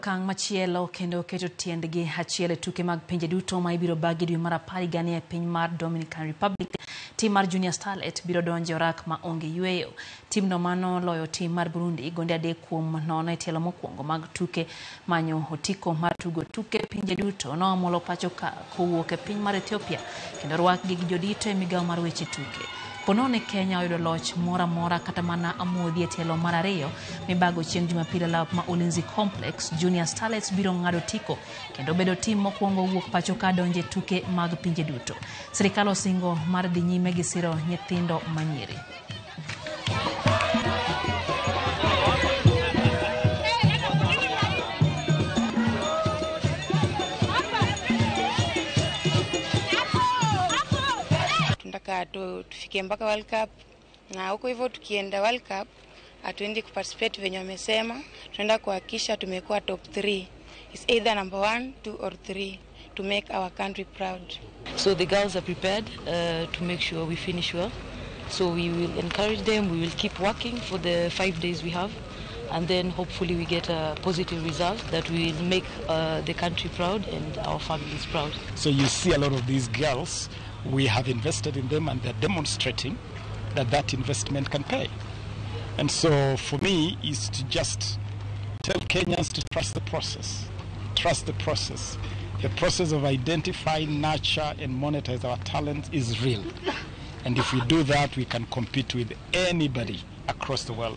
Okang' machielo kendo keto tiendgi achiel e tuke mag pinje duto ma ibiro bagi dwe mar apar higani e piny mar Dominican Republic. Tim mar Junior Starlet biro donjo e orak ma onge yueyo. Timno mano loyo tim mar Burundi gonde 3-0 e tielo mokwongo mag tuke manyo otiko mar tugo tuke pinje duto noamolo pacho ka kowuok e piny mar Ethiopia kendo rwakgi gi jodito e migawo mar weche tuke. Ponono ni Kenya oyudo loch moro amora kata mana amodhi e tielo mar ariyo mibago chieng' Jumapil e lap ma Ulinzi Complex, Junior Starlets biro ng'ado otiko kendo bedo tim mokwongo wuok pacho ka donjo e tuke mag pinje duto. Sirikal osingo mar dhi nyime gi siro nyithindo manyiri. Tunataka tufike mpaka World Cup, na huko hivyo tukienda World Cup hatuendi kuparticipate venye wamesema, tunaenda kuhakikisha tumekuwa top 3. It's either number 1, 2 or 3 to make our country proud. So the girls are prepared to make sure we finish well. So we will encourage them, we will keep working for the 5 days we have, and then hopefully we get a positive result that will make the country proud and our families proud. So you see a lot of these girls, we have invested in them and they're demonstrating that that investment can pay. And so for me is to just tell Kenyans to trust the process. Trust the process. The process of identifying, nurture and monetize our talents is real. And if we do that, we can compete with anybody across the world.